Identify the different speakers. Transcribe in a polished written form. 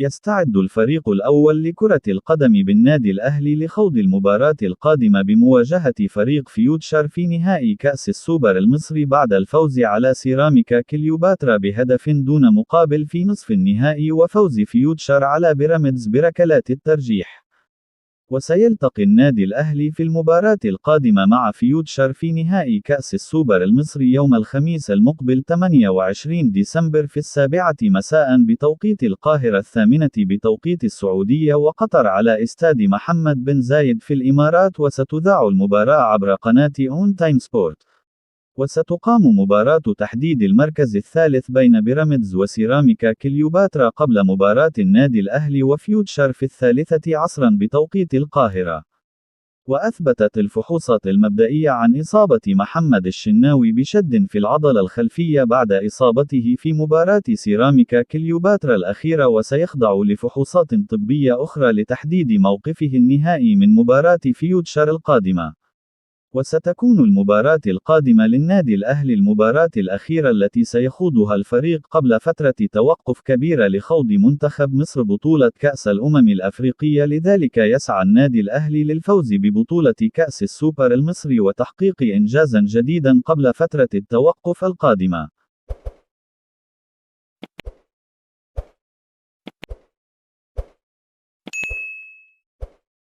Speaker 1: يستعد الفريق الأول لكرة القدم بالنادي الأهلي لخوض المباراة القادمة بمواجهة فريق فيوتشر في نهائي كأس السوبر المصري بعد الفوز على سيراميكا كليوباترا بهدف دون مقابل في نصف النهائي وفوز فيوتشر على بيراميدز بركلات الترجيح. وسيلتقي النادي الأهلي في المباراة القادمة مع فيوتشر في نهائي كأس السوبر المصري يوم الخميس المقبل 28 ديسمبر في 7 مساء بتوقيت القاهرة 8 بتوقيت السعودية وقطر على استاد محمد بن زايد في الإمارات، وستذاع المباراة عبر قناة أون تايم سبورت. وستقام مباراة تحديد المركز الثالث بين بيراميدز وسيراميكا كليوباترا قبل مباراة النادي الأهلي وفيوتشر في 3 عصرا بتوقيت القاهرة. وأثبتت الفحوصات المبدئية عن إصابة محمد الشناوي بشد في العضلة الخلفية بعد إصابته في مباراة سيراميكا كليوباترا الأخيرة، وسيخضع لفحوصات طبية أخرى لتحديد موقفه النهائي من مباراة فيوتشر القادمة. وستكون المباراة القادمة للنادي الأهلي المباراة الأخيرة التي سيخوضها الفريق قبل فترة توقف كبيرة لخوض منتخب مصر بطولة كأس الأمم الأفريقية، لذلك يسعى النادي الأهلي للفوز ببطولة كأس السوبر المصري وتحقيق إنجازا جديدا قبل فترة التوقف القادمة.